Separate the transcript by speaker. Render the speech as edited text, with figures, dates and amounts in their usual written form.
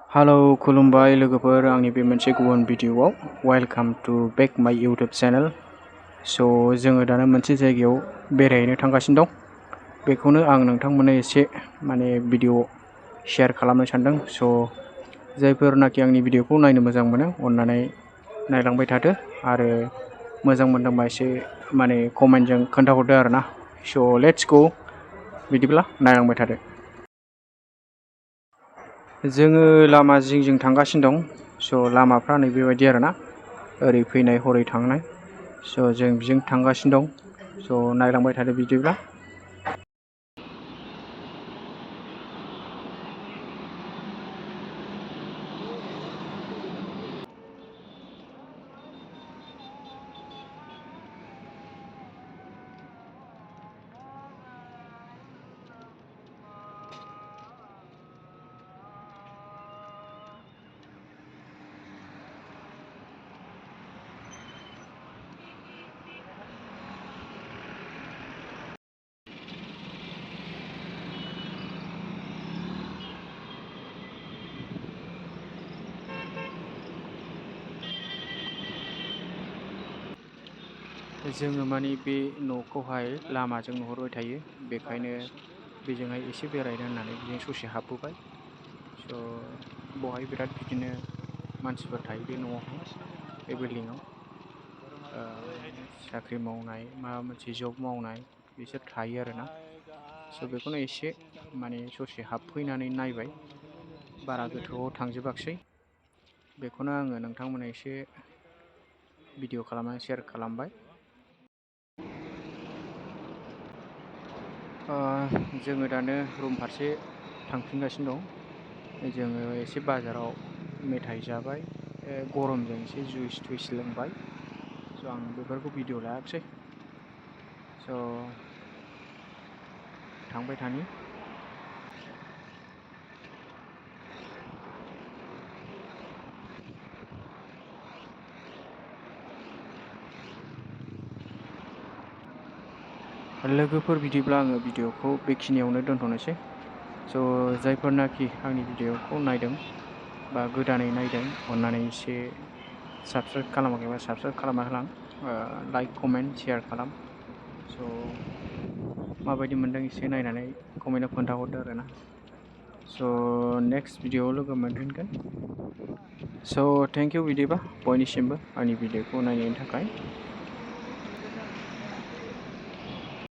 Speaker 1: Hello खुलुमबाय लोगोफोर आंनि बे मोनसे गुबुन भिडिअआव वेलकाम टू बेक माय यूट्यूब चैनल। जोङो दाना मोनसे जायगायाव बेरायहैनो थांगासिनो दं। बेखौनो आं नोंथांमोननो एसे भिडिअ शेयार खालामनो सानदों। जायफोरनाखि आंनि भिडिअखौ नायनो मोजां मोनो अननानै नायलांबाय थादो आरो मोजां मोनदोंबा एसे कमेन्टजों खोन्थाहरदो आरोना। लेट्स गो बिदिब्ला नायलांबाय थादो। जोङो लामा जिं थांगासिनो दं। लामाफ्रा नै बेबायदि आरोना, ओरै फैनाय हरै थांनाय। जों बिजों थांगासिनो दं। नायलांबाय थादो बिदिब्ला। जोङो बे न'खौहाय लामाजों नुहुरबाय थायो, बेखायनो बेजोंहाय एसे बेरायनो होननानै बेजों ससे हाबबोबाय। बेवहाय बिराद बिदिनो मानसिफोर थायो बे न'आवहाय, बे बिल्डिंआव। साख्रि मावनाय माबा मोनसे जब मावनाय बिसोर थायो आरोना। बेखौनो एसे ससे हाबफैनानै नायबाय, बारा गोथौआव थांजोबाखिसै। बेखौनो आङो नोंथांमोननो एसे भिडिअ खालामनानै शेयार खालामबाय। जोङो दानो रुम फारसे थांफिनगासिनो दं। जोङो एसे बाजाराव मेथाइ जाबाय, गरमजों एसे जुइस थुइस लोंबाय। आं बेफोरखौ भिडिअ लायाखिसै। थांबाय थानि। लोगोफोर बिदिब्ला आङो भिडिअखौ बेखिनियावनो दोनथ'नोसै। जायफोरनाखि आंनि भिडिअखौ नायदों बा गोदानै नायदों अननानै एसे साबस्क्राइब खालामाखैबा साबस्क्राइब खालामना होलां। लाइक कमेन्ट शेयार खालाम। माबायदि मोनदों एसे नायनानै कमेन्टआव खोन्थाहरदो आरोना। नेक्स्ट भिडिअआव लोगो मोनफिनगोन। थेंक इउ बिदिबा बयनिसिमबो आंनि भिडिअखौ नायनायनि थाखाय।